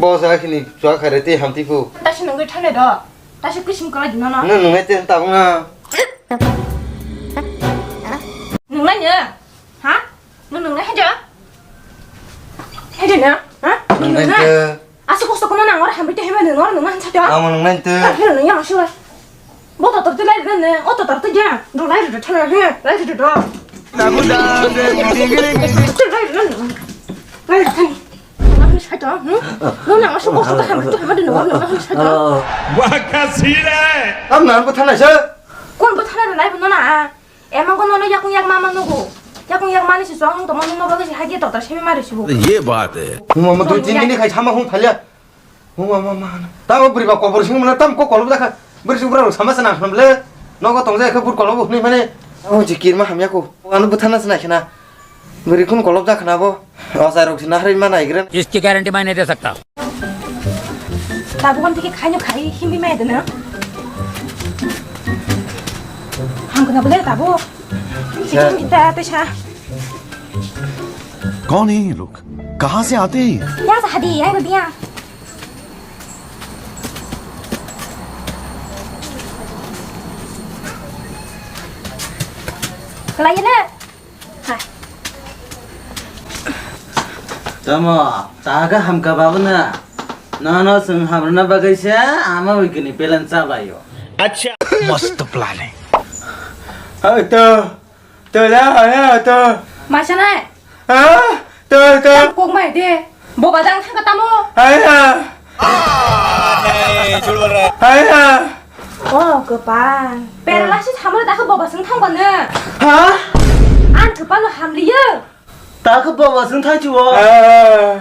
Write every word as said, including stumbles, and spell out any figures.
O sa khini chua khaire tei hamtwi phu. Tashi nungwi thanai do. Tashi kisim kwlai di nono. Nung nungnai tei tabuk na. Nungnai ni? Ha? Nung nungnai haja? Haja na? Ha? Nung nungnai nungnai? Tei. Asuk kosok kono nang ora hamtwi tei hema nung ora nung han saja. Amo nungnai tei. Ha, hero nung yang asuk. Bo to to lai ne, o to to ja. Do lai do thana he, lai do do. Lai do. Lai do. Nang saito, hmm? Nung nang asuk kosok to hamtwi tei hema nung ora nung han saito. Wah, kasih deh. Am nan bo thana sa. Kon bo thana lai bo na? Emang kono no yakung yak mama nugo. Yakung yak mani si suang tongma nungma bagwi si hagi doctor simi mari sibo. Ye baat hai. Huma ma dui tin din khai sama hung thalia. Huma ma ma. Tamo buri ba kobor sing mana tam ko kolom dakha. Buri sing bura sama sana kham le. Nogo tong jai khe bur kolom hni mane. Amo jikir ma hamya ko. Anu buthana sana khna. Buri kun kolom dakha na bo. Ojai rok si nahri ma nai gre. इसकी गारंटी मैं नहीं दे सकता। Tabuk am tiki khaino khai himbi mai dana. Ham kena bole tabuk. Sir. Sini kita tesa. कौन है ये लोग? कहाँ से आते हैं ये? Yang sa hadi, yang lebih yang. Kelai na. Hai. Tamo, taga hamka babu na. Nono sung hamruna bagwi se ama wikini pelan chabayo. Acha. Mast planning. Hai to, to la, hai to. Masanai. Ha? To, to. Tam kok mai de. Boba dang thangka tamo. Hai ha. Hai ha. Oh, gopan. Pera lasi thamro dakha boba sung thangka ne. Ha? An gopan lo hamliyo. Dakha boba sung thangchi wo. Ha.